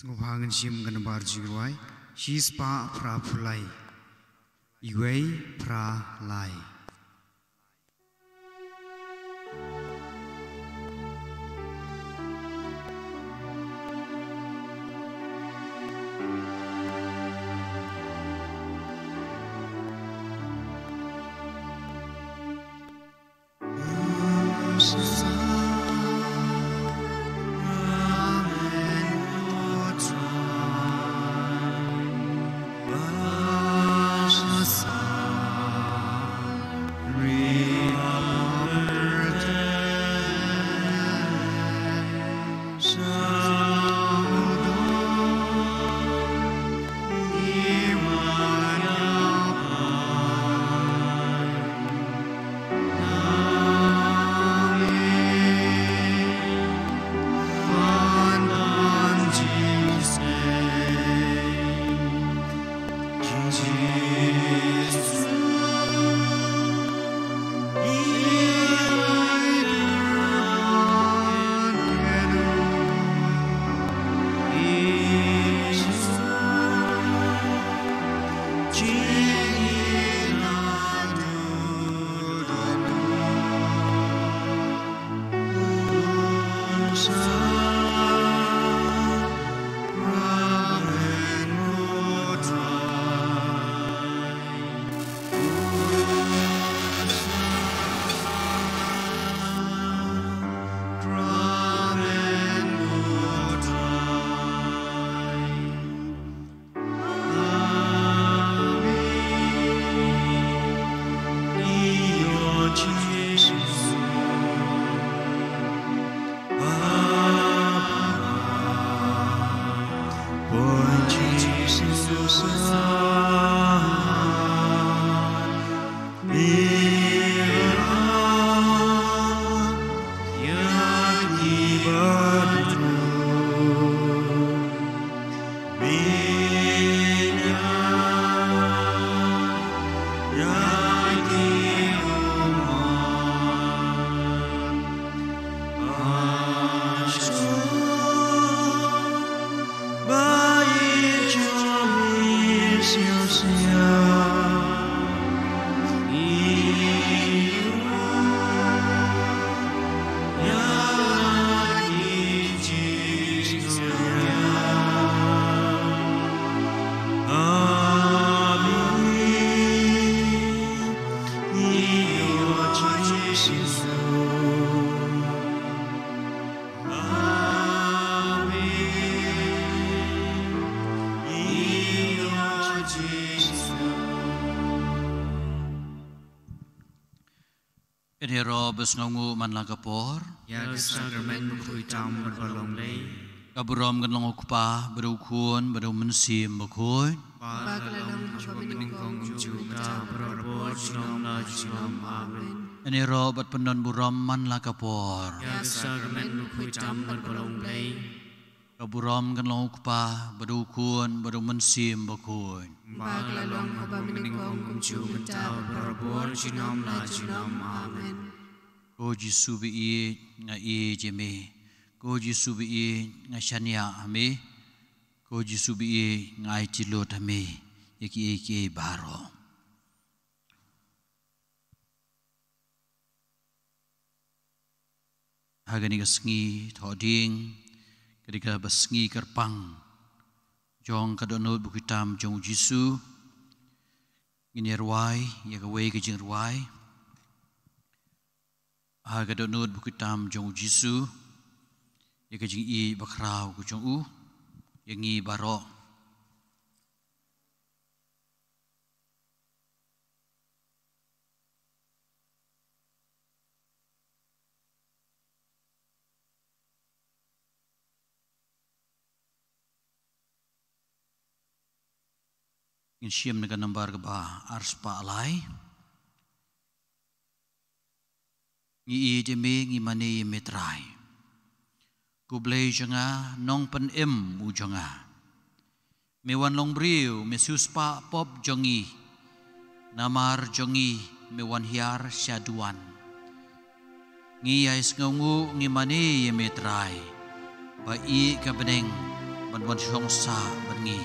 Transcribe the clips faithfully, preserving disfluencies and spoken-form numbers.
Sngewbha ngin shim ka nambar jingrwai shispah phra phew lai. Iwei phra lai. Ïaroh ba sngewnguh man la ka por. Ïa ka sakramen bakhuid tam bad ba long Blei. Ka burom kan long u Kpa, bad u Khun, bad u Mynsiem Bakhuid. Ba ka la long haba mynnyngkong kumjuh mynta bad barabor junom la junom. Amen. Ïaroh bad pyndon burom man la ka por. Ïa ka sakramen bakhuid tam bad ba long Blei. Ka burom kan long u Kpa, bad u Khun, bad u Mynsiem Bakhuid. Ba ka la long haba mynnyngkong kumjuh mynta bad barabor junom la junom. Amen. Ko Jisu ba ïeit, nga ïeit ïa me. Ko Jisu ba ïeit, nga shaniah ha me. Ko Jisu ba ïeit, nga aiti lut ha me ïa kiei kiei baroh. Ha kane ka sngi Thohdieng, ka dei kaba sngi kyrpang jong ka dohnud bakhuid tam jong u Jisu. Ngin ïa rwai ïa kawei ka jingrwai ha ka dohnud bakhuid tam jong u Jisu, ïa ka jingïeit bakhraw ka jong u ïa ngi baroh. Ngin shim na ka nambar kaba arspah lai. Ngi ïeit ïa me, ngi mane ïa me Trai. Ko Blei jong nga, nongpynim u jong nga. Me wan long briew, me siewspah pop jong ngi. Namar jong ngi, me wan hiar sha duwan. Ngi ïai sngewnguh, ngi mane ïa me Trai. Ba ïeit ka bneng, ban wan shong sah bad ngi.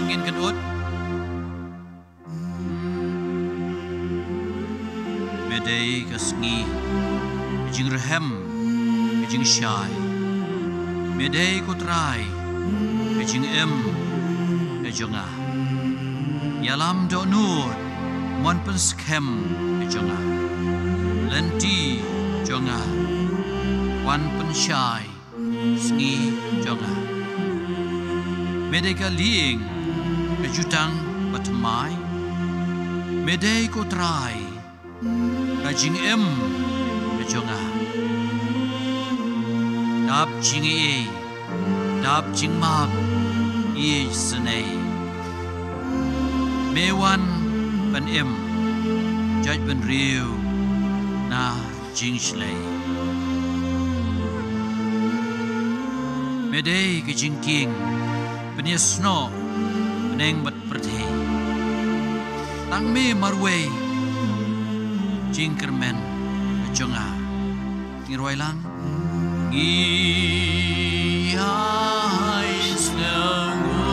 Ngin kynud. Me dei ka sngi ka jingrhem ka jingshai. Me dei ko Trai ka jingim ka jong nga. Ïalam dohnud mon pynskhem ka jong nga. Lynti jong nga wan pynshai sngi jong nga. Me dei ka lieng ka jutang bathymmai. Me dei ko Trai ka jingim ka jong nga. Dap jingïeit, dap jingmap ïeit sngewbha. Me wan ban im jait bynriew na jingshlei. Me dei ka jingkieng pynïasnoh bneng bad pyrthei. Tang me marwei jingkyrmen ka jong nga. Ngi rwai lang. Ngi ai sngewbha.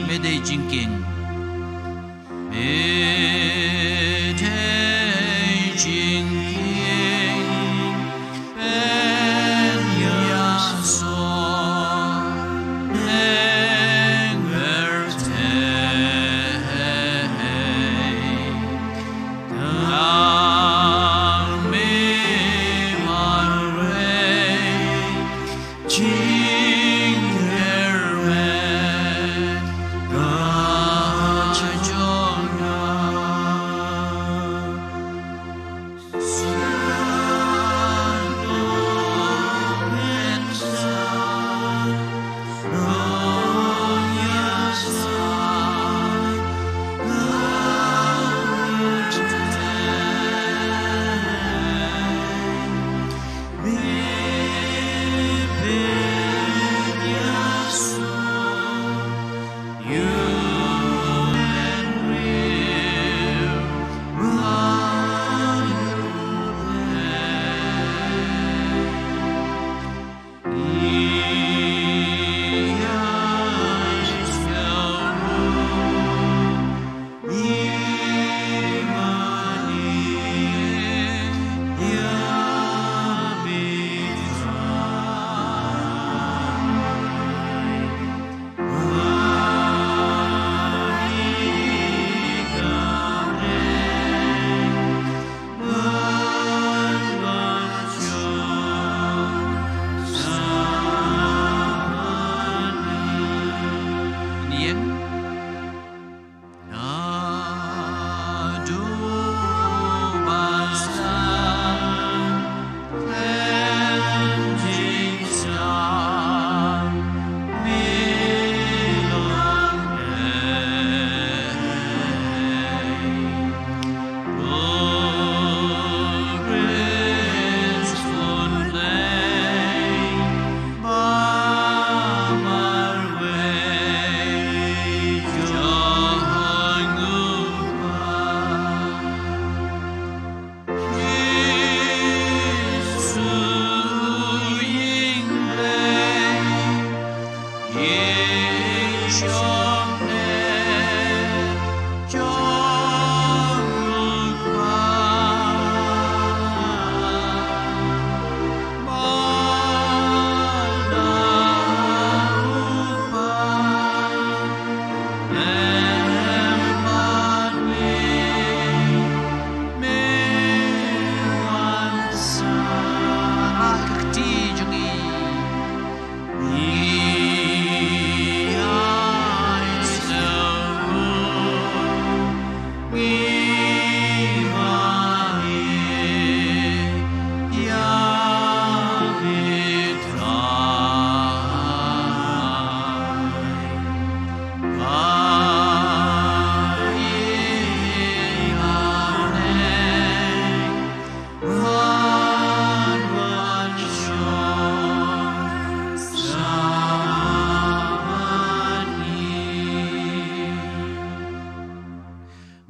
Me dei jingkieng.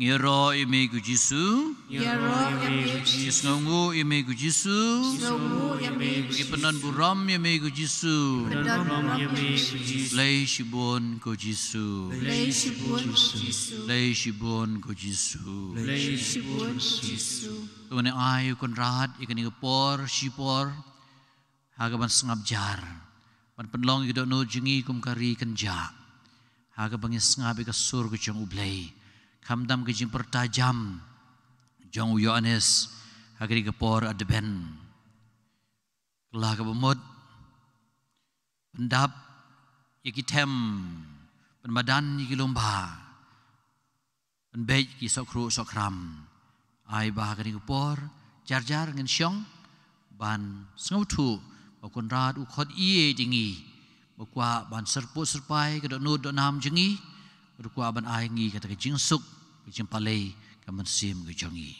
Ïaroh ïa me ko Jisu. Ïaroh ïa me ko Jisu. Sngewnguh ïa me ko Jisu. Sngewnguh ïa me ko Jisu. Pynban burom ïa me ko Jisu. Pynban burom ïa me ko Jisu. Khublei shibun ko Jisu. Khublei shibun ko Jisu. Khublei shibun ko Jisu. Khublei shibun ko Jisu. To ngin ai ïa u Kynrad ïa kane ka por shipor ha kaban sngap jar, ban pynlong ïa ka dohnud jong ngi kum ka ri kynjah, ha kaban sngap ïa ka sur ka jong U Blei, khamtam ka jingpyrta jam jong u Ïoannis ha kane ka por Advent. Ka la kaba mut pyndap ïa ki them, pynmadan ïa ki lum bha, pynbeit ki sohkhruh sohkhram. Ai ba ha kane ka por jar jar ngin shong ban sngewthuh ba u Kynrad u khot ïa ngi, ba u kwah ban syrpud syrpai ka dohnud dohnam jong ngi, ba u kwah ban ai ngi kata ka jingsuk, ka jingpalei ka mynsiem ka jong ngi.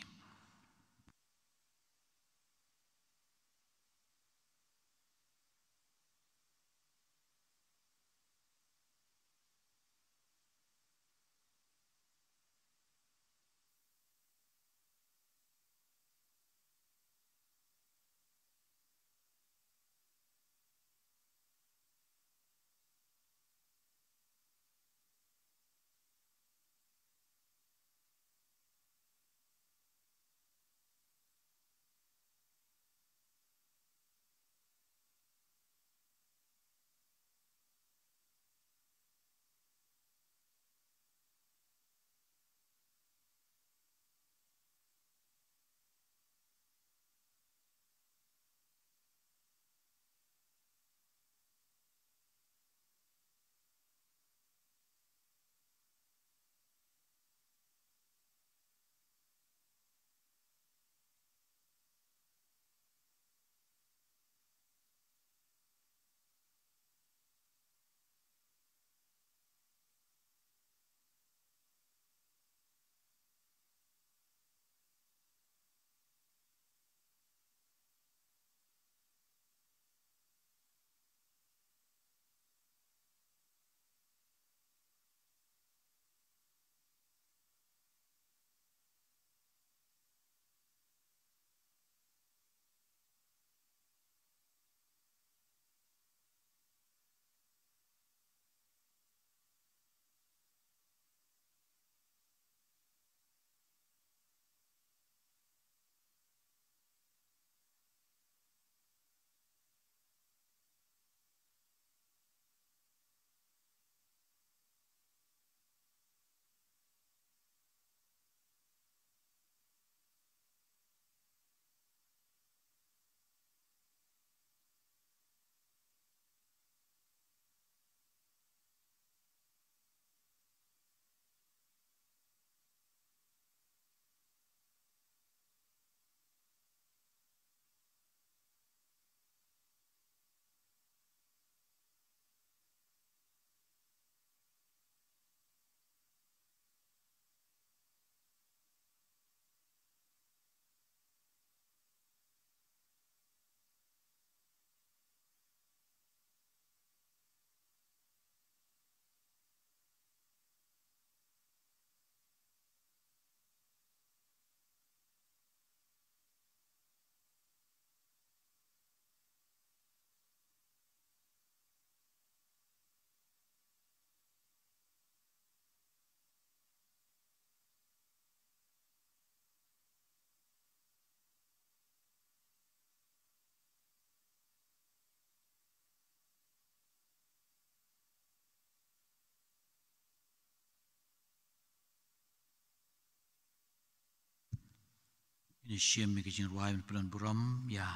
Ngin ïa shim ïa ka jingrwai ban pynlong burom ïa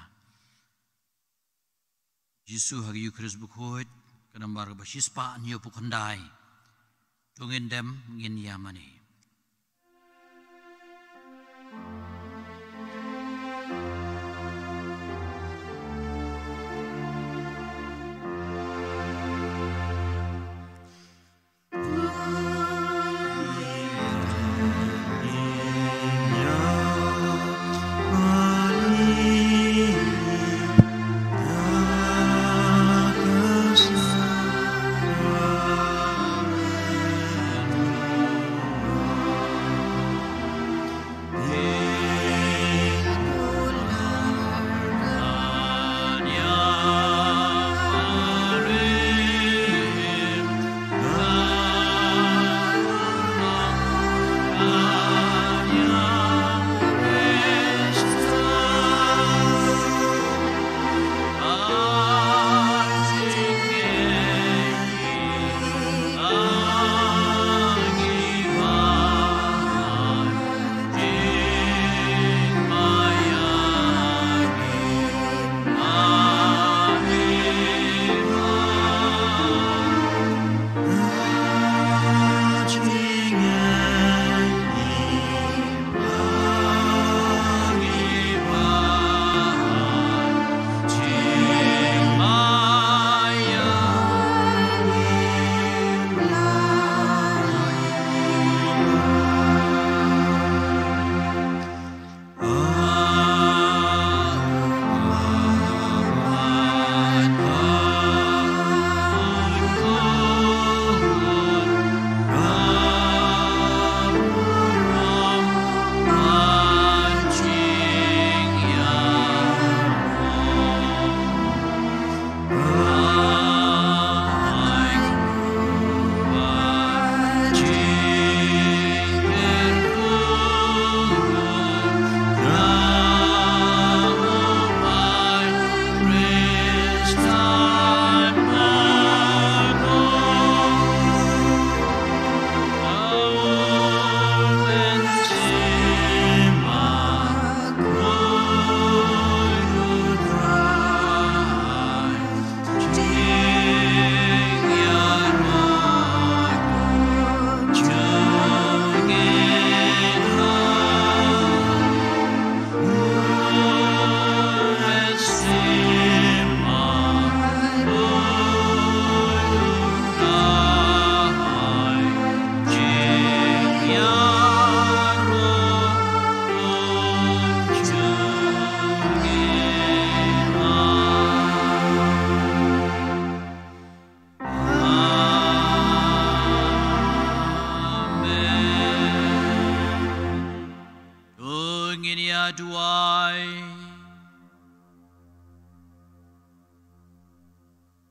Jisu ha ka Eukharist bakhuid, ka nombar kaba shispah hynñiewphew khyndai. To ngin dem, ngin ïa mane.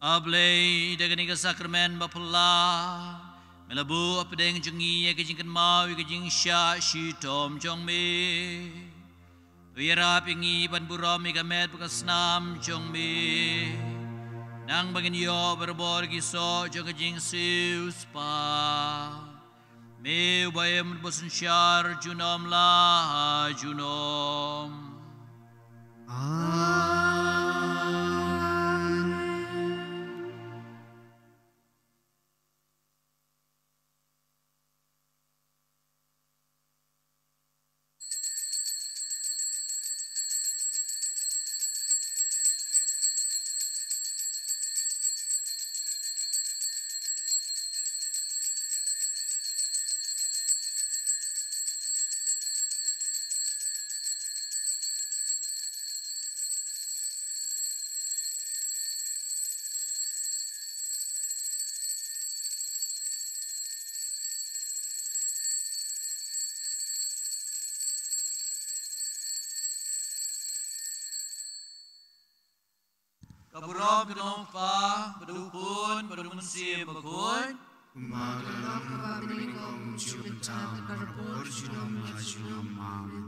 A Blei, da kane ka sakramen baphylla me la buh hapdeng jong ngi ïa ka jingkynmaw ïa ka jingshah shitom jong me. To ïarap ïa ngi ban burom ïa ka met bad ka snam jong me, nang ba ngin ïoh barabor ki soh jong ka jingsiewspah. Me uba im bad synshar junom la junom. Amen. Ka burom ka long Kpa, bad u Khun, bad u Mynsiem Bakhuid. Kumba ka la long ha kaba nyngkong, juh bynta bad barabor junom la junom. Amen.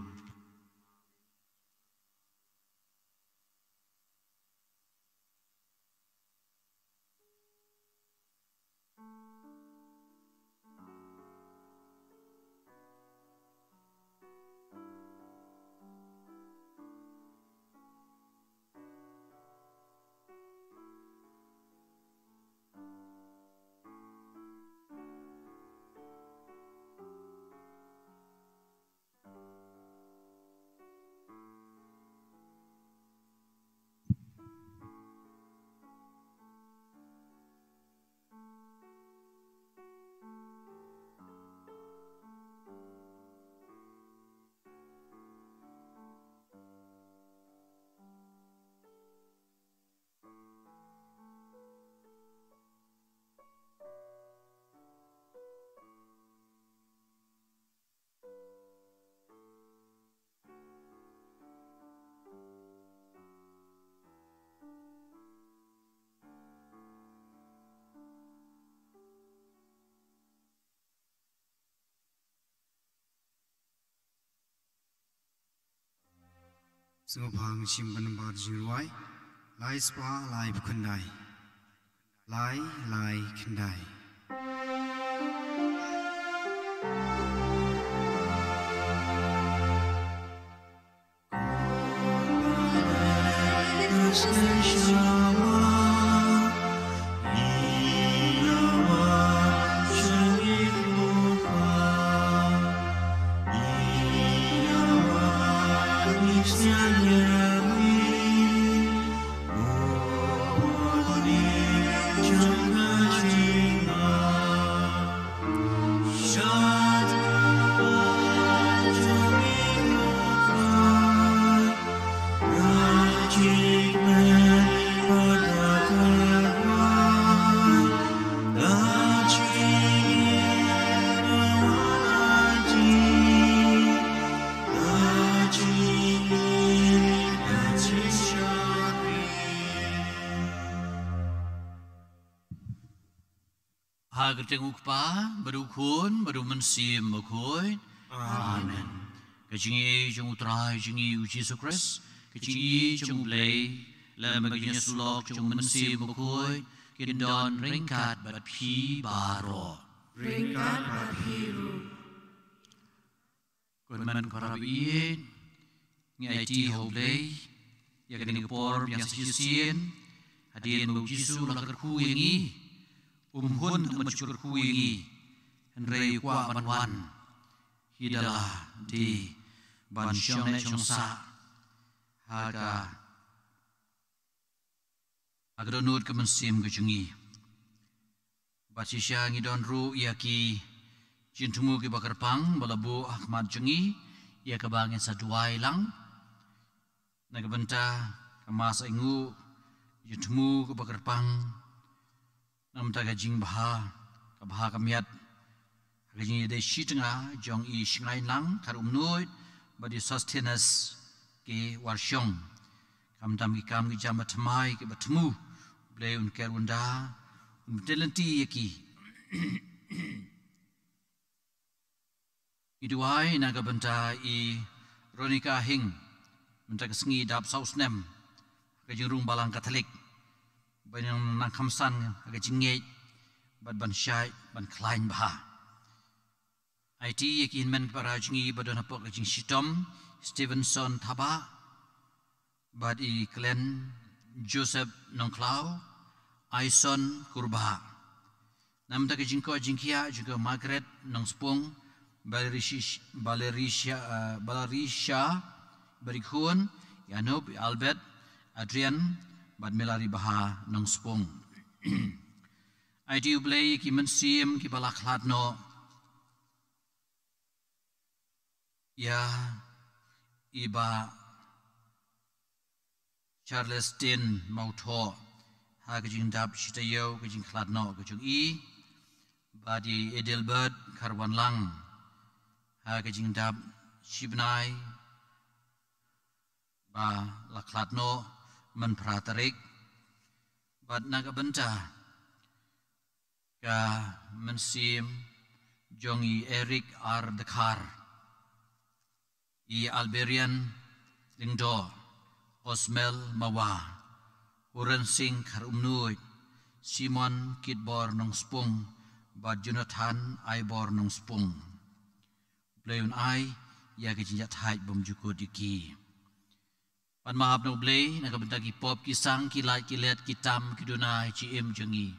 Sngewbha ngin shim bad nambar jingrwai lai spah laiphew khyndai. Lai lai khyndai. Ha ka kyrteng u Kpa, bad u Khun, bad u Mynsiem Bakhuid. Amen. Ka jingïeit jong u Trai jong ngi u Jisu Khrist, ka jingïeit jong u Blei, lem bad ka jingïasyllok jong u Mynsiem Bakhuid, kin don ryngkat bad phi baroh. Ryngkat bad phi ruh. Ko hynmen ko para baieit, ngi aiti ha u Blei ïa kane ka por biang sa shisien, hadien ba u Jisu u la kyrkhu ïa ngi, um hun ban shu kyrkhu ïa ngi, hynrei u kwah ban wan hi da la dei ban shong neh shong sah ha ka ha ka dohnud ka mynsiem ka jong ngi. Bad shisha ngi don ruh ïa ki jingthmu kiba kyrpang ba la buh ha khmat jong ngi, ïa kaba ngin sa duwai lang. Na ka bynta ka Mass Ainguh, jingthmu kiba kyrpang, na ka bynta ka jingbha, ka bha ka miat ha ka jingïadei shi tnga jong i Shngaiñlang Kharumnuid bad i Sosthenes K. Warshong. Khamtam ki kam ki jam bathymmai kiba thmu, Blei un ker un da, un bynta lynti ïa ki. I duwai na ka bynta i Ronika Hing, mynta ka sngi dap saw snem ha ka jingrung balang Katholik, ba nang nang khamsan ha ka jingngeit bad ban shai ban khlaiñ bha. Aiti ïa ki hynmen ki para jong ngi ba don hapoh ka jingshitom, Stevenson Thabah, bad i Klen Joseph Nongkhlaw, Aison Kurbah. Namar ka jingkoit jingkhiah jong ka Margaret Nongspung, Balerish-, Balerisha, eh, Balerisha Barikhun, i Anup, i Albert, Adrian, bad Melari Baha Nongspung. Aiti U Blei ki mynsiem ki ba la khlad noh. Ïa i Bah Charlestin Mauthoh ha ka jingdap shi taïew ka jingkhlad noh ka jong i, bad i Adelbert Kharwanlang ha ka jingdap shi bnai ba la khlad noh mynphra tarik, bad na ka bynta ka mynsiem jong i Eric R Dkhar, i Alberian Lyngdoh, Osmel Mawa, Uren Singh Kharumnuid, Simon Kitbor Nongspung, bad Jonathan Aibor Nongspung. Blei un ai ïa ka jingïathait bymjukut ïa ki. Ban map na U Blei na ka bynta ki pop ki sang ki lait ki let ki tam ki duna ki im jong ngi.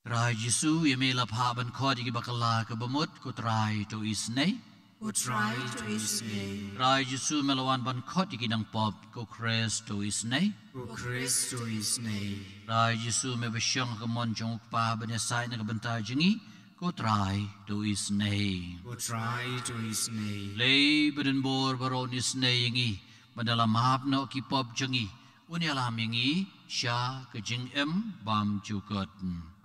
Trai Jisu, ïa me la phah ban khot ïa ki ba kylla ka bamut, ko Trai to isynei. Ko Trai to isynei. Trai Jisu, me la wan ban khot ïa ki nongpop, ko Khrist to isynei. Ko Khrist to isynei. Trai Jisu, me ba shong ha ka mon jong U Kpa ban ïasaid na ka bynta jong ngi, ko Trai to isynei. Ko Trai to isynei. Blei badonbor baroh un isynei ïa ngi, bad da la map noh ki pop jong ngi, un ïalam ïa ngi sha ka jingim bymjukut.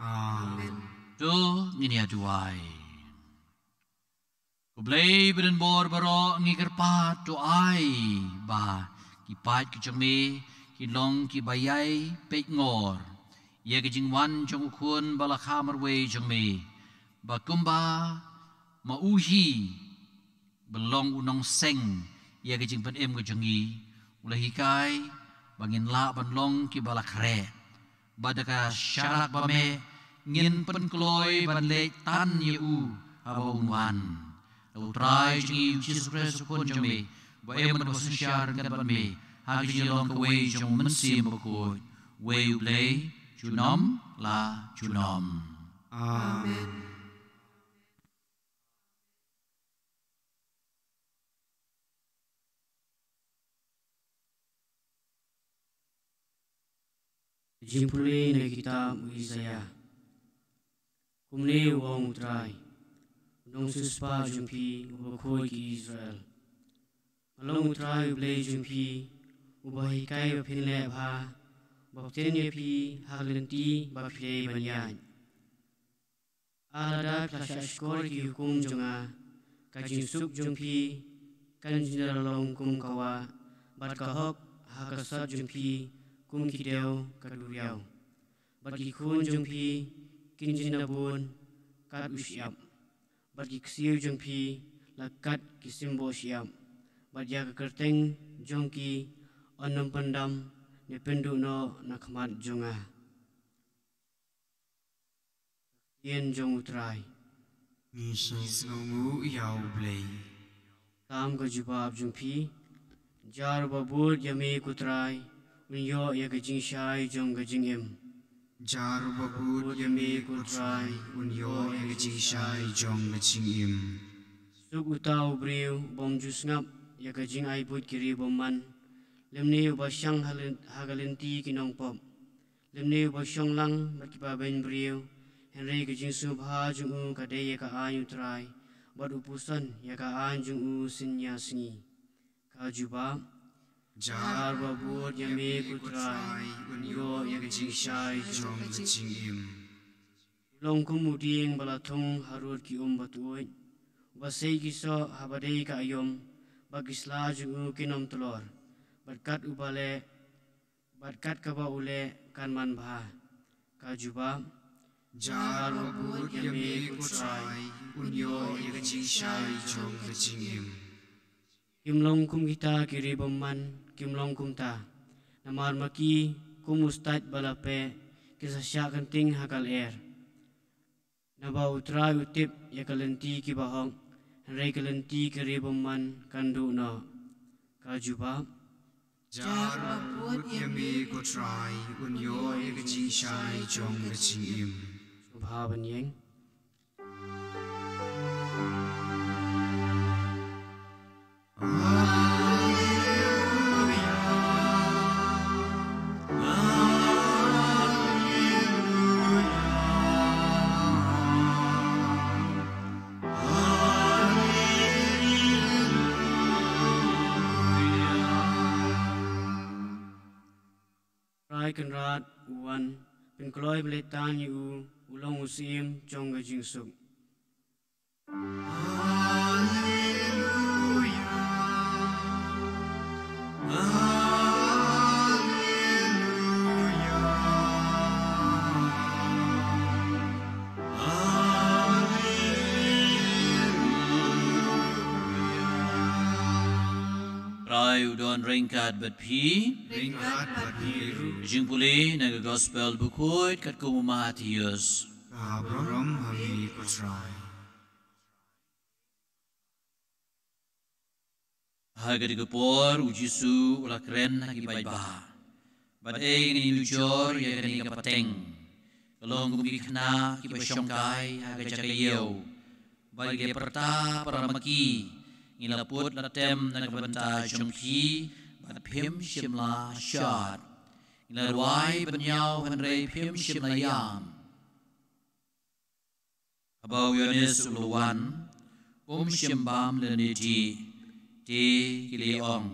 Amen. To ngin ïa duwai. Ko Blei badonbor baroh, ngi kyrpad to ai ba ki paid ki jong me kin long ki ba ïai peit ngor ïa ka jingwan jong U Khun ba la kha marwei jong me, ba kumba ma u hi ba long u nongseng ïa ka jingpynim ka jong ngi, u la hikai ba ngin lah ban long ki ba la khreh. Bad da ka sharak ba meh ngin pynkloi ban leit tan ïa u haba un wan. Da U Trai jong ngi U Jisu Khrist U Khun jong me, ba im bad ba synshar ryngkat bad me ha ka jinglong kawei jong U Mynsiem Bakhuid, uwei U Blei junom la junom. Amen. Jingpule na kitab u Isaïah. Kumne u ong U Trai, u nongsiewspah jong phi uba khuid ki Israel. Nga long U Trai U Blei jong phi, uba hikai ba phin leh bha, ba pynbteng ïa phi ha ka lynti ba phi dei ban ïaid. Lada phi la shahshkor ïa ki hukum jong nga, ka jingsuk jong phi kan jin da long kum ka wah, bad ka hok ha ka sot jong phi kum ki dew ka duriaw. Bad ki khun jong phi kin jin da bun kat u shyiap, bad ki ksiew jong phi la kat ki symboh shyiap, bad ïa ka kyrteng jong ki yn ym pyndam ne pynduh noh na khmat jong nga. Ktien jong U Trai. Ngi sngewnguh ïa U Blei. Tam ka jubab jong phi. Jar uba bud ïa me ko Trai, un ïoh ïa ka jingshai jong ka jingim. Jar uba bud ïa me ko Trai, un ïoh ïa ka jingshai jong ka jingim. Suk uta u briew bym ju sngap ïa ka jingai buit ki riew bymman, lymne uba shang ha lyn-, ha ka lynti ki nongpop. Lymne uba shong lang bad ki babeiñ briew, hynrei ka jingsngewbha jong u ka dei ïa ka aiñ U Trai, bad u puson ïa ka aiñ jong u synñia sngi. Ka jubab. Jar uba bud ïa me ko Trai, un ïoh ïa ka jingshai jong ka jingim. U long kum u dieng ba la thung harud ki um ba tuid, uba sei ki soh haba dei ka aïom, ba ki sla jong u kin ym tlor, bad kat uba leh, bad kat kaba u leh kan manbha. Ka jubab: Jar ba bud ïa me ko Trai, un ïoh ïa ka jingshai jong ka jingim. Kim long kum kita ki ri bymman, kim long kumta. Namar ma ki kum u stait ba la peh, ki sa shah kynting ha ka lyer. Naba u Trai u tip ïa ka lynti kiba hok, hynrei ka lynti ki ri bymman kan duh noh. Ka jubab: Jar ba bud ïa me ko Trai, un ïoh ïa ka jingshai jong ka jingim. Sngewbha ban ïeng. Trai Kynrad u wan, pynkloi ba leh tan ïa u, u long u syiem jong ka jingsuk. Trai u don ryngkat bad phi. Ryngkat bad phi ruh. Jingpule na ka Gospel bakhuid katkum u Mathaios. Ka burom ha me ko Trai. Ha katei ka por u Jisu u la kren ha ki paidbah: Bad ei ngin ïanujor ïa kane ka pateng? Ka long kum ki khynnah kiba shongkai ha ka jaka ïew. Bad ki la pyrta para ma ki: Ngi la put la tem na ka bynta jong phi, bad phim shym la shad. Ngi la rwai ban ïaw, hynrei phim shym la ïam. Haba u Ïoannis u la wan, um shym bam lane dih. Te ki la ong: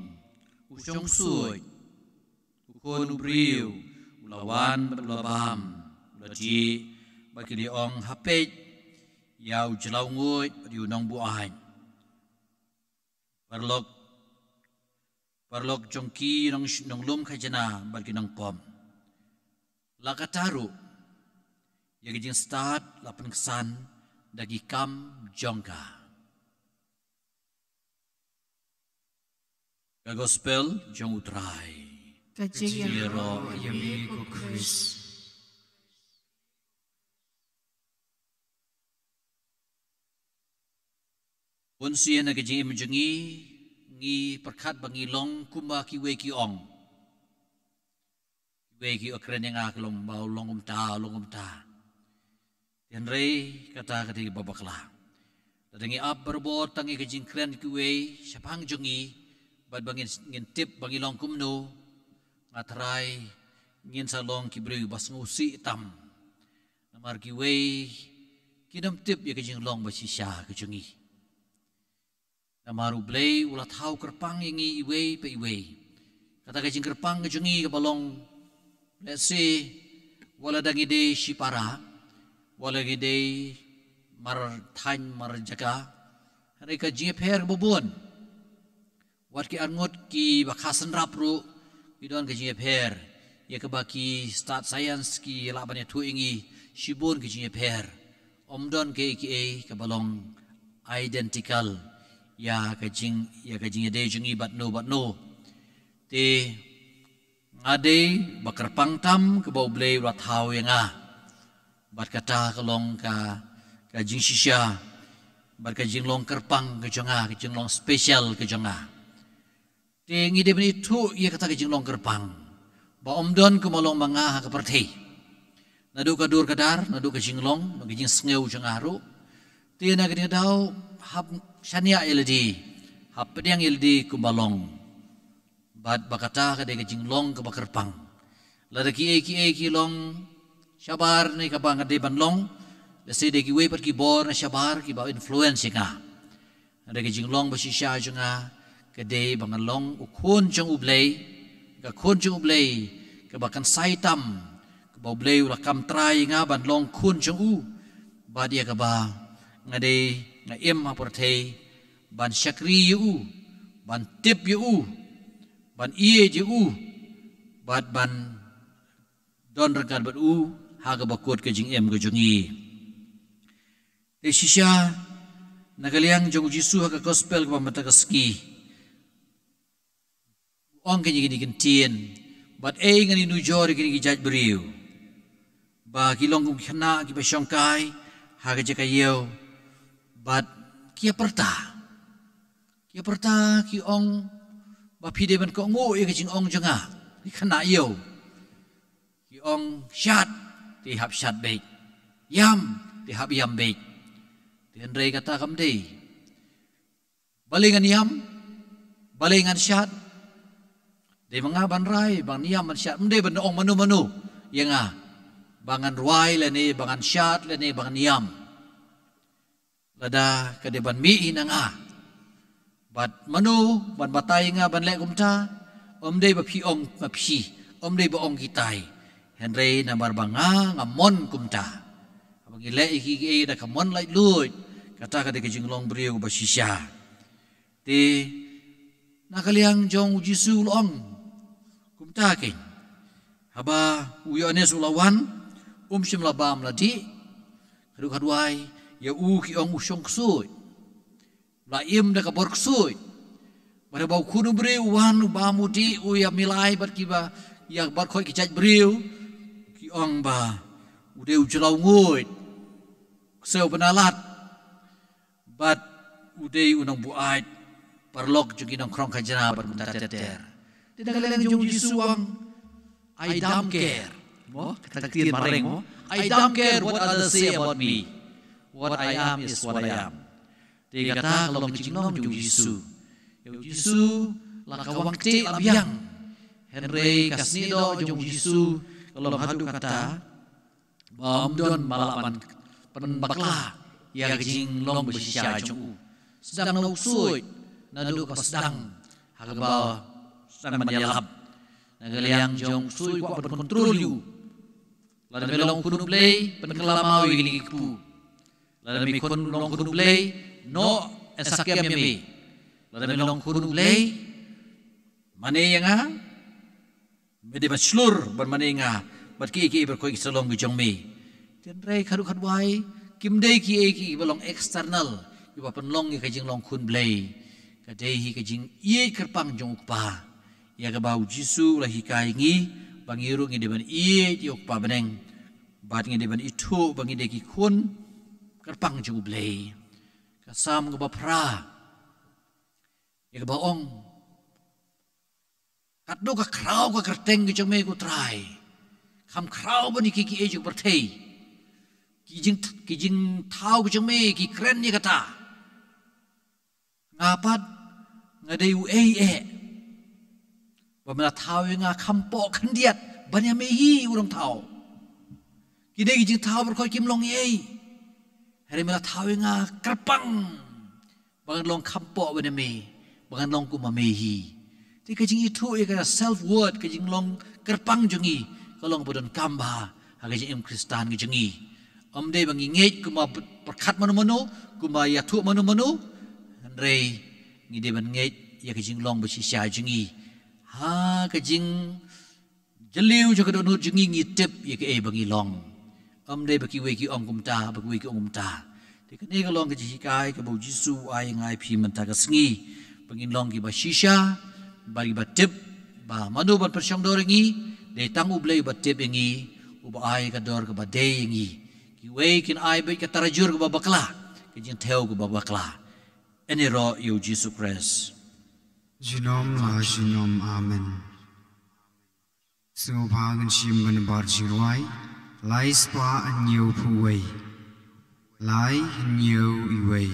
U shong suit. U Khun u briew u la wan bad u la bam, u la dih. Bad ki la ong: Ha peit, ïa u jyllaw nguid bad ïa u nongbuaid. Paralok, paralok jong ki nong, nonglum khajna bad ki nongpop. La katta ruh, ïa ka jingstad la pynksan da ki kam jong ka. Ka Gospel jong u Trai. Ka jingïaroh ïa me ko Khrist. Bun sien ha ka jingim jong ngi, ngi pyrkhat ba ngi long kumba kiwei ki ong. Kiwei ki ong kren ïa nga, ki long ba u long kumta, u long kumta. Hynrei kata ka dei kaba bakla. Lada ngi ap barabor tang ïa ka jingkren kiwei shaphang jong ngi, bad ba ngin, ngin tip ba ngi long kumno, nga tharai ngin sa long ki briew ba sngewsih tam. Namar kiwei kim tip ïa ka jinglong ba shisha ka jong ngi. Namar U Blei u la thaw kyrpang ïa ngi iwei pa iwei. Kata ka jingkyrpang ka jong ngi kaba long, let's say, wat la da ngi dei shipara, wat la ngi dei mar thaiñ mar jaka, hynrei ka jingïapher kaba bun. Wat ki arngut kiba kha synrap ruh ki don ka jingïapher. Ïa kaba ki stad science ki lah ban ïathuh ïa ngi, shibun ka jingïapher. Ym don kaei kaei kaba long identical ïa ka jing, ïa ka jingïadei jong ngi bad no bad no. Te nga dei ba kyrpang tam kaba U Blei u la thaw ïa nga. Bad kata ka long ka, ka jingshisha, bad ka jinglong kyrpang ka jong nga, ka jinglong special ka jong nga. Te ngi dei ban ithuh ïa kata ka jinglong kyrpang, ba ym don kumba long ma nga ha ka pyrthei. Naduh ka dur ka dar, naduh ka jinglong, ka jingsngew jong nga ruh. Te na kane ka daw, hap shaniah ïa lade, hap pdiang ïa lade kumba long. Bad ba kata ka dei ka jinglong kaba kyrpang. Lada kiei kiei ki long shabar ne kaba nga dei ban long, lada dei kiwei pat ki bor ne shabar kiba influence ïa nga. Hynrei ka jinglong ba shisha jong nga ka dei ba nga long u khun jong U Blei, ka khun jong U Blei kaba kynsai tam, kaba U Blei u la kam trai ïa nga ban long khun jong u. Bad ïa kaba nga dei, nga im ha pyrthei ban shakri ïa u, ban tip ïa u, ban ïeit ïa u, bad ban don ryngkat bad u ha kaba kut ka jingim ka jong ngi. Te shisha, na ka liang jong u Jisu ha ka gospel kaba mynta ka sngi, u ong kine ki ktien, bad ei ngan ïa nujor ïa kine ki jait briew ba ki long kum ki khynnah kiba shongkai ha ka jaka ïew, bad ki ïa pyrta, ki ïa pyrta, ki ong ba phi dei ban kohnguh ïa ka jingong jong nga, ki khynnah ïew. Ki ong shad, te hap shad beit. Ïam, te hap ïam beit. Te hynrei kata kam dei. Balei ngan ïam, balei ngan shad? Dei ma nga ban rai, ban ïam, ban shad. Ym dei ban ong mano mano ïa nga ba ngan rwai lane ba ngan shad lane ba ngan ïam. Lada ka dei ban mih hi na nga, bad mano ban batai ïa nga ban leh kumta? Ym dei ba phi ong ma phi, ym dei ba ong kitai, hynrei namar ba nga, nga mon kumta. Haba ngi leh ïa ki, ki ei da ka mon laitluid, kata ka dei ka jinglong briew ba shisha. Te na ka liang jong u Jisu u la ong kumta keiñ. Haba u Ïoannis u la wan, um shym la bam la dih. Khatduh khatwai, ïa u ki ong u shong ksuid, la im da ka bor ksuid. Bad haba u Khun u briew u wan, u bam, u dih, u ïa milai bad kiba, ïa baroh ki jait briew, ki ong ba u dei u jyllaw nguid, ksew bnalad, bad u dei u nongbuaid paralok jong ki nongkhrong khajna bad kumta ter ter. Te na ka liang jong u Jisu u ong, "I don't care." Mo, kata ka ktien mareng mo, "I don't care what others say about me. What I am is what I am." Te kata ka long ka jinglong jong u Jisu. Ïa u Jisu la ka wang ktieh la biang. Hynrei ka snieh doh jong u Jisu ka long haduh katta ba ym don ba lah ban pynbakla ïa ka jinglong ba shisha jong u. Sdang na u ksuid, naduh kaba sdang ha kaba sdang ban ïalap. Na ka liang jong u ksuid u kwah ban kontrol ïa u. Lada me long khun u Blei, pynkylla maw ïa kine ki kpu. Lada me khun, long khun u Blei, noh, yn sa kem ïa me. Lada me long khun u Blei, mane ïa nga, me dei ban shlur ban mane ïa nga bad kiei kiei baroh ki sa long ki jong me. Hynrei khatduh khatwai, kim dei kiei kiei ba long external kiba pynlong ïa ka jinglong khun Blei. Ka dei hi ka jingïeit kyrpang jong u Kpa, ïa kaba u Jisu u la hikai ngi ba ngi ruh ngi dei ban ïeit ïa u Kpa bneng, bad ngi dei ban ithuh ba ngi dei ki khun kyrpang jong u Blei. Ka Salm kaba phra, ïa kaba ong, "Katno ka khraw ka kyrteng ka jong me, ko Trai. Kham khraw ban ïa kiei kiei jong ka pyrthei. Ki jing, ki jingthaw ka jong me ki kren ïa kata. Nga pat, nga dei uei eh ba me la thaw ïa nga kham poh khyndiat ban ïa me hi, u nongthaw. Kine ki jingthaw baroh kim long ei, hynrei me la thaw ïa nga kyrpang ba ngan long kham poh ban ïa me, ba ngan long kum ma me hi." Te ka jingithuh ïa ka self worth, ka jinglong kyrpang jong ngi, ka long ba donkam bha ha ka jingim Khristan ka jong ngi. Ym dei ba ngi ngeit kum ma pyrkhat mano mano, kum ma ïathuh mano mano, hynrei ngi dei ban ngeit ïa ka jinglong ba shisha jong ngi ha ka jing jylliew jong ka dohnud jong ngi, ngi tip ïa kaei ba ngi long. Ym dei ba kiwei ki ong kumta, ba kiwei ki ong kumta. Te kane ka long ka jinghikai kaba u Jisu u ai ïa nga ïa phi mynta ka sngi, ba ngin long kiba shisha bad kiba tip ba mano ban pynshongdor ïa ngi. Dei tang U Blei uba tip ïa ngi, uba ai ka dor kaba dei ïa ngi. Kiwei kin ai beit ka tarajur kaba bakla, ka jingthew kaba bakla. Yn ïaroh ïa u Jisu Khrist. Junom la junom. Amen. Sngewbha ngin shim ka nambar jingrwai lai spah hynñiew phew wei. Lai hynñiew wei.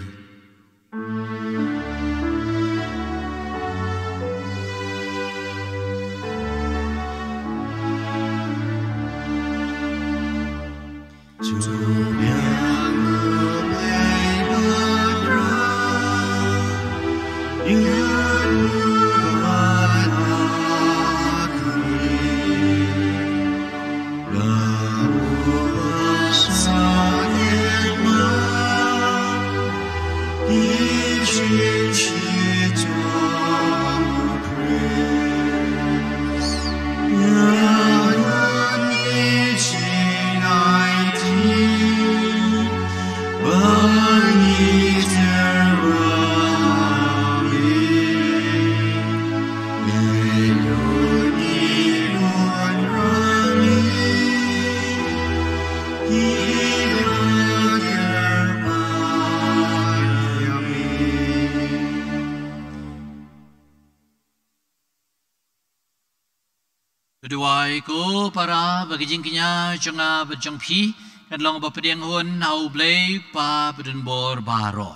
Duwai ko para ba ka jingkñia jong nga bad jong phi kan long ba pdiang hun ha U Blei Kpa badonbor baroh.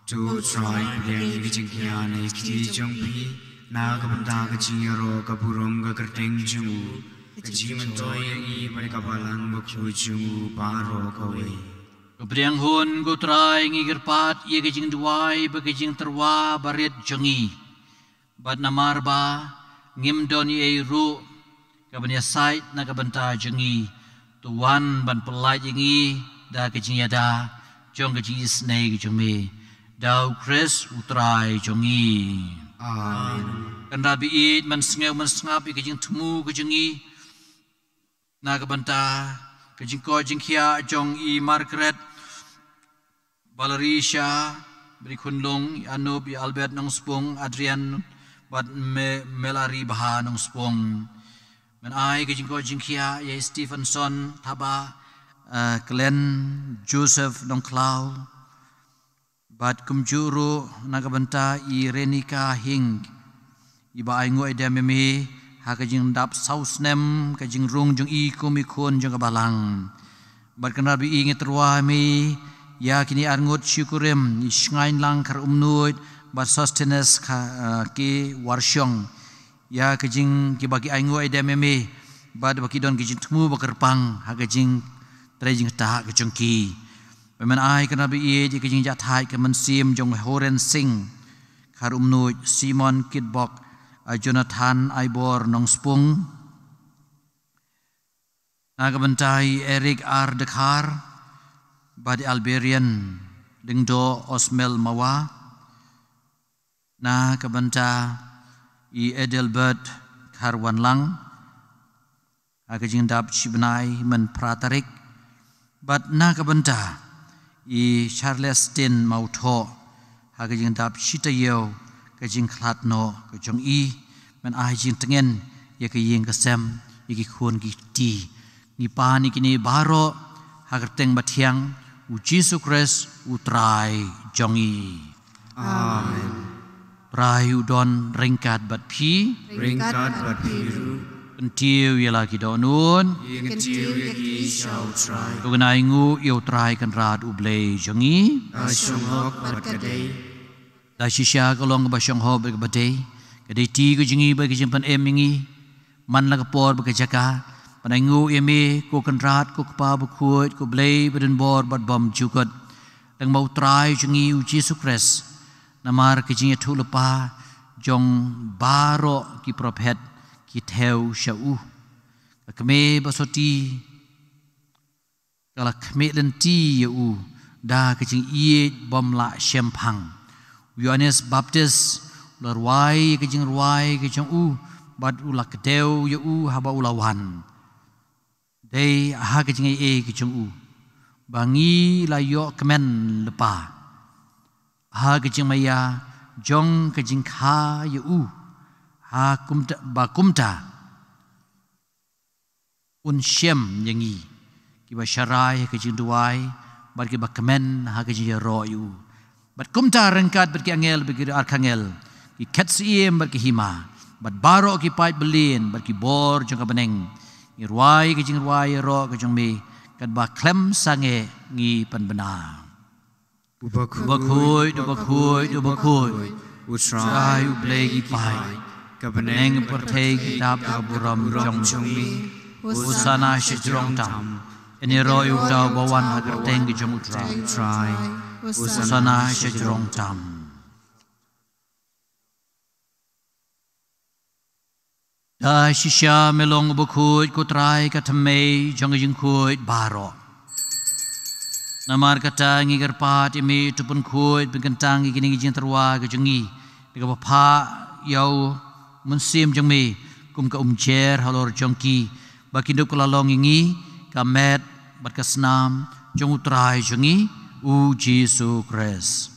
To Trai, pdiang ïa ka jingkñia na ki kti jong phi na ka bynta ka jingïaroh ka burom ka kyrteng jong u, ka jingmyntoi ïa ngi bad ka balang bakhuid jong u baroh kawei. Ko pdiang hun ko Trai, ngi kyrpad ïa ka jingduwai bad ka jingtyrwa barit jong ngi. Bad namar ba ngim don ei ei ruh ka ban ïasaid na ka bynta jong ngi, to wan ban pyllait ïa ngi da ka jingïada jong ka jingisynei ka jong me, da U Khrist U Trai jong ngi. Amen. Kynrad baieit, mynsngew mynsngap ïa ka jingthmu ka jong ngi na ka bynta ka jingkoit jingkhiah jong i Margaret Valerie Shah, bad i khunlung, i Anup, i Albert Nongspung, Adrian bad Me-, Melari Bha Nongspung. Men ai ka jingkoit jingkhiah ïa i Stevenson Thaba, eh, Glenn Joseph Nongkhlaw. Bad kumjuh ruh na ka bynta i Renika Hing, iba ainguh aidem ïa me ha ka jingdap saw snem ka jingrung jong i kum i khun jong ka balang. Bad kynrad baieit, ngi tyrwa ïa me ïa kine arngut shi kurim, i Shngaiñlang Kharumnuid bad Sosthenes Kha-, eh, K Warshong, ïa ka jing, kiba ki ainguh aidem ïa me bad ba ki don ka jingthmu ba kyrpang ha ka jingtrei jingktah ka jong ki. Bad men ai kynrad baieit ïa ka jingjahthait ka mynsiem jong Horen Singh Kharumnuid, Simon Kitbok, a Jonathan Aibor Nongspung. Na ka bynta i Eric R Dkhar bad i Alberian Lyngdoh Osmel Mawa. Na ka bynta i Adelbert Kharwanlang ha ka jingdap shi bnai mynphra tarik. Bad na ka bynta i Charlestin Mauthoh ha ka jingdap shi taïew ka jingkhlad noh ka jong i. Men ai jingtngen ïa ka ïing ka sem, ïa ki khun ki kti. Ngi pan ïa kine baroh ha ka kyrteng bathiang U Jisu Khrist U Trai jong ngi. Amen. Trai u don ryngkat bad phi. Ryngkat bad phi ruh. Kyntiew ïa la ki dohnud. Ngi kyntiew ïa ki sha U Trai. To ngin ainguh ïa U Trai Kynrad U Blei jong ngi. Ka shong hok bad ka dei. Da shisha ka long kaba shong hok bad kaba dei. Ka dei ti ka jong ngi bad ka jingpynim ïa ngi man la ka por bad ka jaka ban ainguh ïa me, ko Kynrad, ko Kpa bakhuid, ko Blei badonbor bad bymjukut, lem bad U Trai jong ngi U Jisu Khrist. Namar ka jingïathuhlypa jong baroh ki prophet ki thew sha u. Ka kmie ba sotti ka la khmih lynti ïa u da ka jingïeit bym lah shemphang. U Ïoannis Baptist u la rwai ïa ka jingrwai ka jong u bad u la kdew ïa u haba u la wan. Dei ha ka jingaiei ka jong u ba ngi la ïoh kmen lypa ha ka jingmaïa jong ka jingkha ïa u, ha kumta, ba kumta un shem ïa ngi kiba sharai ha ka jingduwai bad kiba kmen ha ka jingïaroh ïa u. Bad kumta ryngkat bad ki angel bad ki archangel, ki khet syiem bad ki hima, bad baroh ki paid byllieng bad ki bor jong ka bneng, ngi rwai ka jingrwai ïaroh ka jong me, katba khlem sangeh ngi pynbna. Uba khuid, uba khuid, uba khuid, U Trai U Blei ki paid. Ka bneng pyrthei ki dap da ka burom jong me. Hosana sha jrong tam. Yn ïaroh ïa uta uba wan ha ka kyrteng ka jong U Trai. Hosana sha jrong tam. Da shisha me long uba khuid ko Trai, ka thymmei jong ka jingkhuid baroh. Namar kata ngi kyrpad ïa me, to pynkhuid pynkyntang ïa kine ki jingtyrwa ka jong ngi da kaba phah ïa u Mynsiem jong me, kum ka umjer halor jong ki, ba kin dup ka la long ïa ngi ka met bad ka snam jong U Trai jong ngi U Jisu Khrist.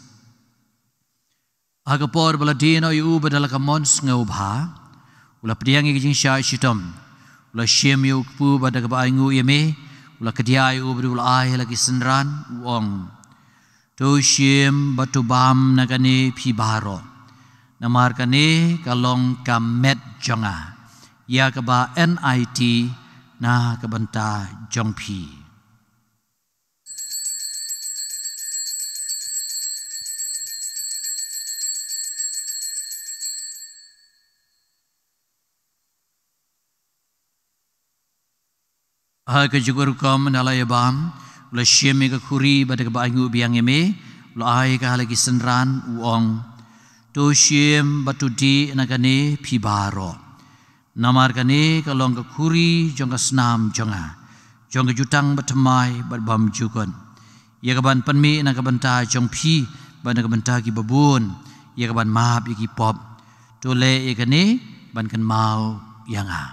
Ha ka por ba la die noh ïa u bad da la ka mon sngewbha, u la pdiang ïa ka jingshah shitom, u la shim ïa u kpu bad da kaba ainguh ïa me, u la kdiah ïa u bad u la ai ha la ki synran, u ong: To shim bad to bam na kane phi baroh. Namar kane ka long ka met jong nga. ïa kaba N I T na ka bynta jong phi. Ha ka jingkyrkhu na la ïa bam, u la shim ïa ka khuri bad da kaba ainguh biang ïa me, u la ai ka ha la ki synran, u ong: To shim bad to dih na kane phi baroh. Namar kane ka long ka khuri jong ka snam jong nga, jong ka jutang bathymmai bad bymjukut, ïa kaban pynmih na ka bynta jong phi bad na ka bynta kiba bun, ïa kaban map ïa ki pop. To leh ïa kane ban kynmaw ïa nga.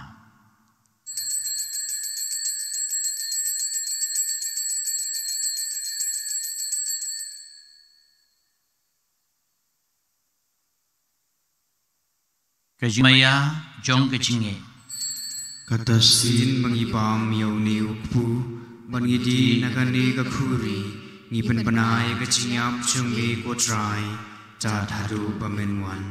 Ka jingmaïa jong ka jingngeit. Kata shisien ba ngi bam ïa une u kpu bad ngi dih na kane ka khuri, ngi pynbna ïa ka jingïap jong me ko Trai, tad haduh ba men wan.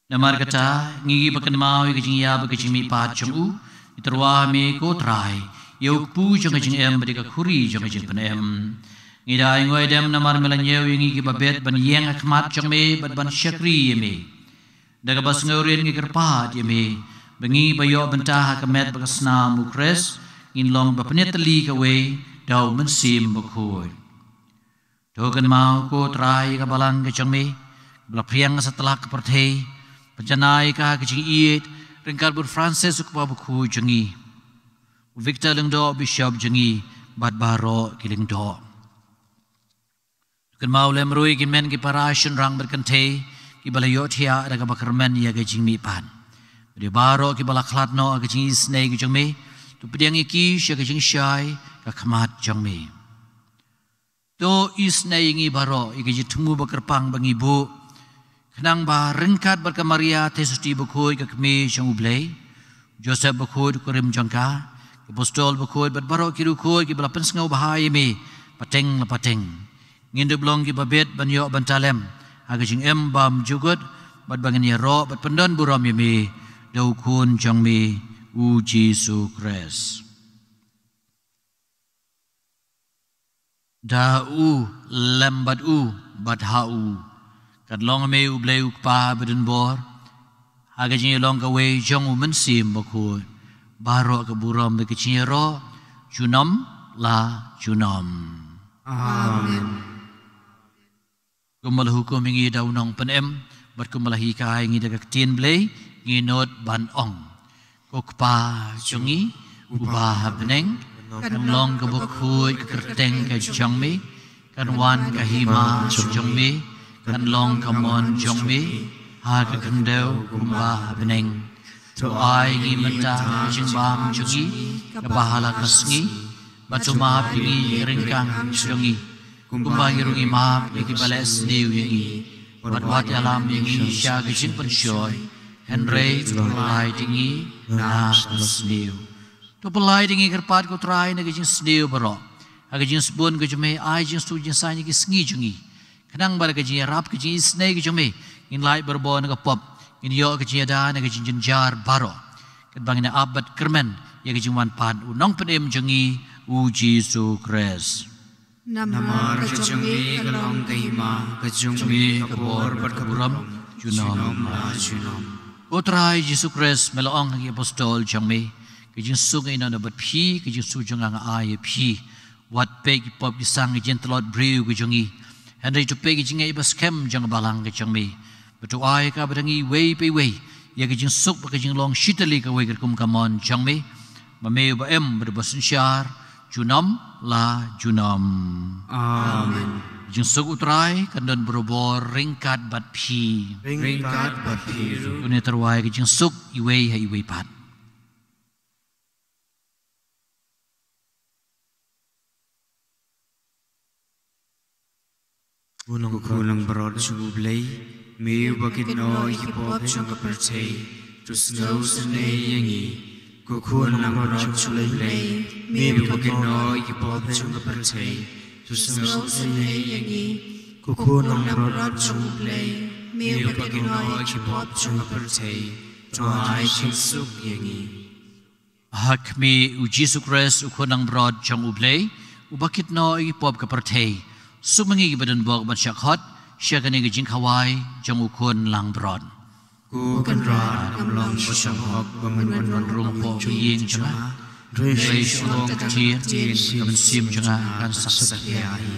Namar kata, ngi ba kynmaw ïa ka jingïap bad ka jingmihpat jong u, ngi tyrwa ha me ko Trai, ïa u kpu jong ka jingim bad ïa ka khuri jong ka jingpynim. Ngi da ai nguh ai dem namar me la ñiew ïa ngi kiba bit ban ïeng ha khmat jong me bad ban shakri ïa me. Da kaba sngewrit ngi kyrpad ïa me ba ngi ba ïoh bynta ha ka met bad ka snam u Khrist, ngin long ba pynïatylli kawei da u Mynsiem Bakhuid. To kynmaw ko Trai ïa ka balang ka jong me, ba la phriang satlak ka pyrthei, pynjanai ka ha ka jingïeit ryngkat bad u Francis u kpa bakhuid jong ngi, u Victor Lyngdoh u Bishop jong ngi, bad baroh ki lyngdoh. To kynmaw lem ruh ïa ki hynmen ki para shynrang bad kynthei kiba la ïohthiah da kaba kyrmen ïa ka jingmihpat, bad ïa baroh kiba la khlad noh ha ka jingisynei ka jong me. To pdiang ïa ki sha ka jingshai ka khmat jong me. To isynei ïa ngi baroh ïa ka jingthmu ba kyrpang ba ngi buh, khnang ba ryngkat bad ka Maria Theisotti bakhuid ka Kmie jong u Blei, Joseph bakhuid u kurim jong ka, ki apostol bakhuid bad baroh ki riewkhuid kiba la pynsngewbha ïa me pateng la pateng, ngin dup long kiba bit ban ïoh bynta lem ha ka jingim bymjukut, bad ba ngin ïaroh bad pyndon burom ïa me da u Khun jong me u Jisu Khrist. Da u, lem bad u, bad ha u, kan long ha me u Blei u Kpa badonbor, ha ka jingïalong kawei jong u Mynsiem Bakhuid, baroh ka burom bad ka jingïaroh junom la junom. Amen. Kumba la hukum ïa ngi da u Nongpynim, bad kumba la hikai ïa ngi da ka Ktien Blei, ngin nud ban ong: Ko Kpa jong ngi uba ha bneng, kan long kaba khuid ka kyrteng ka jong me, kan wan ka hima jong me, kan long ka mon jong me ha ka khyndew kumba ha bneng. To ai ngi mynta ka jingbam jong ngi kaba ha la ka sngi, bad to map ïa ngi ki ryngkang jong ngi, kumba ngi ruh ngi map ïa kiba leh sniew ïa ngi, bad wat ïalam ïa ngi sha ka jingpynshoi, hynrei to pyllait ïa ngi na ka sniew. To pyllait ïa ngi kyrpad ko Trai na ka jingsniew baroh, ha ka jingsbun ka jong me, ai jingsuk jingsaiñ ïa ki sngi jong ngi, khnang ba da ka jingïarap ka jingisynei ka jong me, ngin lait barabor na ka pop, ngin ïoh ka jingïada na ka jingjynjar baroh, katba ngin ïa ap bad kyrmen ïa ka jingwan pat u Nongpynim jong ngi u Jisu Khrist. Namar ka jong me ka long ka hima, ka jong me ka bor bad ka burom junom la junom. Ko Trai Jisu Khrist, me la ong ha ki apostol jong me: Ka jingsuk nga ïehnoh bad phi, ka jingsuk jong nga nga ai ïa phi. Wat peit ki pop ki sang, ka jingtlot briew ka jong ngi, hynrei to peit ka jingngeit ba skhem jong ka balang ka jong me, bad to ai ïa ka bad ha ngi iwei pa iwei ïa ka jingsuk bad ka jinglong shitylli kawei katkum ka mon jong me, ba me uba im bad uba synshar junom la junom. Amen. Ka jingsuk u Trai kan don barabor ryngkat bad phi. Ryngkat bad phi ruh. To ngin ïatyrwa ïa ka jingsuk iwei ha iwei pat. Ko Khun langbrot jong u Blei, me uba kynnoh ïa ki pop jong ka pyrthei, to sngewsynei ïa ngi. Ko Khun langbrot jong u Blei, me uba kynnoh ïa ki pop jong ka pyrthei, to sngewsynei ïa ngi. Ko Khun langbrot jong u Blei, me uba kynnoh ïa ki pop jong ka pyrthei, To ai jingsuk ïa ngi. Ha khmih u Jisu Khrist u khun langbrot jong u Blei, uba kit noh ïa ki pop ka pyrthei. Suk ma ngi kiba don bok ban shah khot sha kane ka jingkhawai jong u khun langbrot. Ko Kynrad, ngam long ba shong hok ba men wan rung hapoh ka ïing jong nga. Hynrei shu ong ka ktien, ka mynsiem jong nga kan sa satia hi.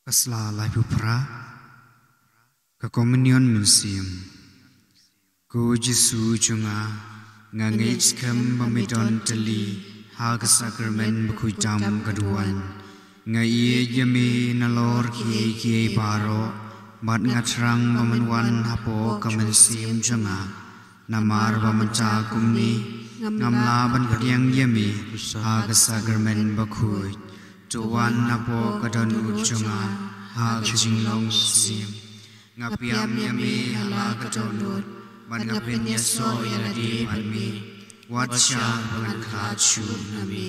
Ka sla laiphew phra. Ka Komunion Mynsiem. Ko Jisu jong nga, nga ngeit skhem ba me don tylli ha ka Sakramen bakhuid tam ka duwan. Nga ïeit ïa me nalor kiei kiei baroh, bad nga thrang ba men wan hapoh ka mynsiem jong nga. Namar ba mynta kumne ngam lah ban pdiang ïa me ha ka Sakramen bakhuid. To wan hapoh ka dohnud jong nga ha ka jinglong mynsiem. Nga pdiang ïa me ha la ka dohnud, bad nga pynïasoh ïa lade bad me. Wat shah ba ngan khlad shuh na me.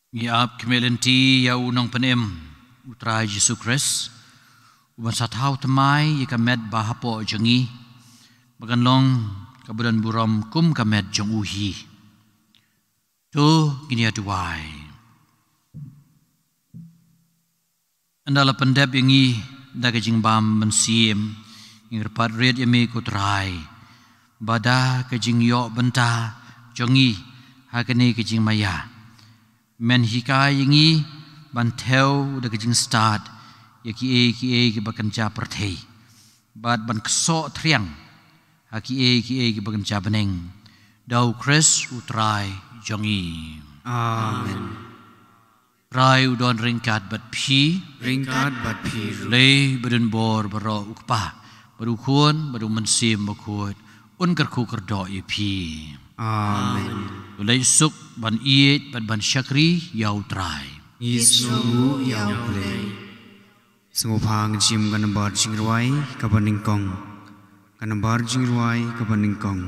Ngi ap khmih lynti ïa u Nongpynim, u Trai Jisu Khrist, u ban sa thaw thymmai ïa ka met ba hapoh jong ngi, ba kan long kaba don burom kum ka met jong u hi. To ngin ïa duwai. Ynda la pyndep ïa ngi da ka jingbam mynsiem, ngi kyrpad rit ïa me ko Trai, ba da ka jingïoh bynta jong ngi ha kane ka jingmaïa, men hikai ïa ngi ban thew da ka jingstad ïa kiei kiei kiba kynja pyrthei, bad ban ksoh thriang ha kiei kiei kiba kynja bneng. Da u Khrist u Trai jong ngi. Amen. Trai u don ryngkat bad phi. Ryngkat bad phi ruh. Blei ba don bor baroh, u Kpa, bad u Khun, bad u Mynsiem Bakhuid, un kyrkhu kyrdoh ïa phi. Amen. To leit suk ban ïeit bad ban shakri ïa u Trai. Ngi sngewbha ïa u Blei. Sngewbha ngin shim ka nambar jingrwai kaba nyngkong. Ka nambar jingrwai kaba nyngkong.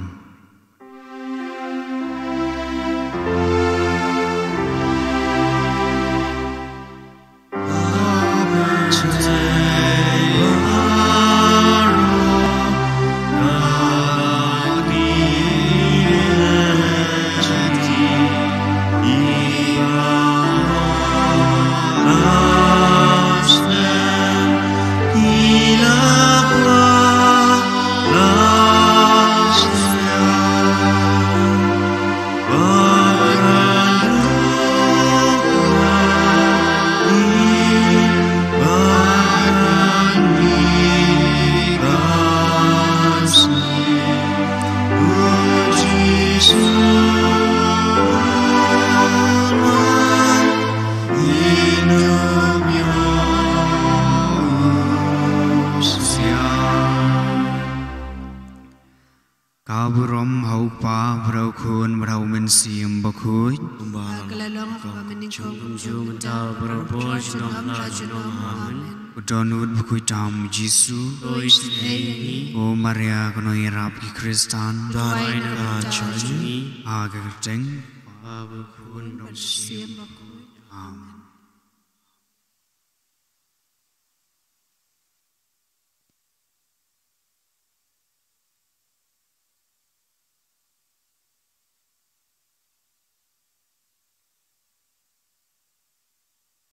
Ka burom ha u Kpa, bad ha u Khun, bad ha u Mynsiem Bakhuid. Kumba la long ha kaba mynnyngkong, Kumjuh mynta, baroh por, junom la junom. Amen. Ko don ud bakhuid tam Jisu. Khuid ïa ngi. Ko Maria, ko nongïarap ki Khristan. Duwai na ka bynta jong ngi. Ha ka kyrteng. Baba, Khun, bad Mynsiem Bakhuid. Amen.